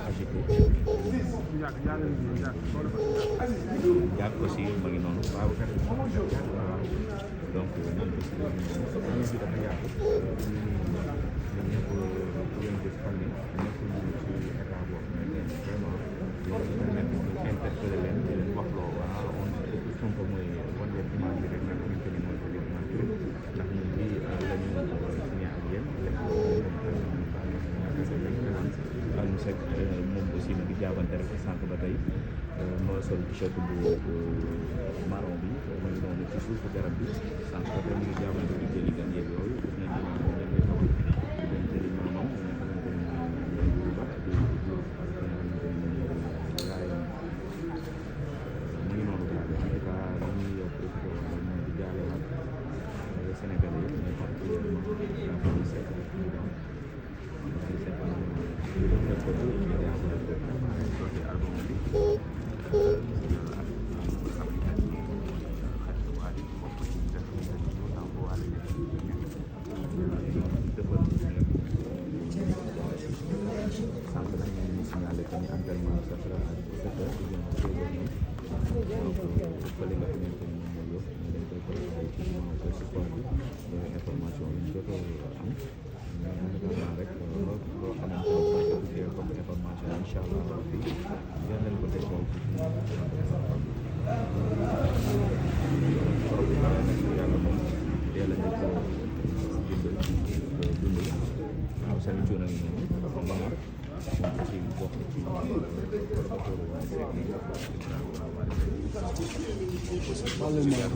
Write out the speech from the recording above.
agité jàpp aussi ma ngi noonu waaw donc moom aussi bi dafa yaatu ñoom ñëpp ngeen gis fan yi nekkul ñu ci état boo xamante ne vraiment nekk ñu interpellé leen di leen wax loo voilà on Sonko mooy wan leen image bi rek nga xamante ni mooy peut-être image bi ndax ñun lii la ñu signé ak yéen lépp Alioune Seck moom aussi mi ngi jaabante rek sànq ba tey moo sol t-shirt bu marron bi ma ngi noonu ci suufu garab bi sànq ba tey mi ngi jaabante di jëli gan yeeg yooyu gis nañ ne moom lañ koy taw di dem jëli maamam nga xamante ni bu baax di ak nga xamante ni yaayam mu ngi noonu daal en tout cas dañuy profité wala moom di jaalewaat Sénégalais yi mais particulièrement la famille Seck information yi jot am rek loo xamante ne comme information incha allah rabbi yal nañ ko déggoo ci yàlla moom teel a nekk dundal waaw seen coono yi noonu dafa mën a moom aussi bokk ci Parlement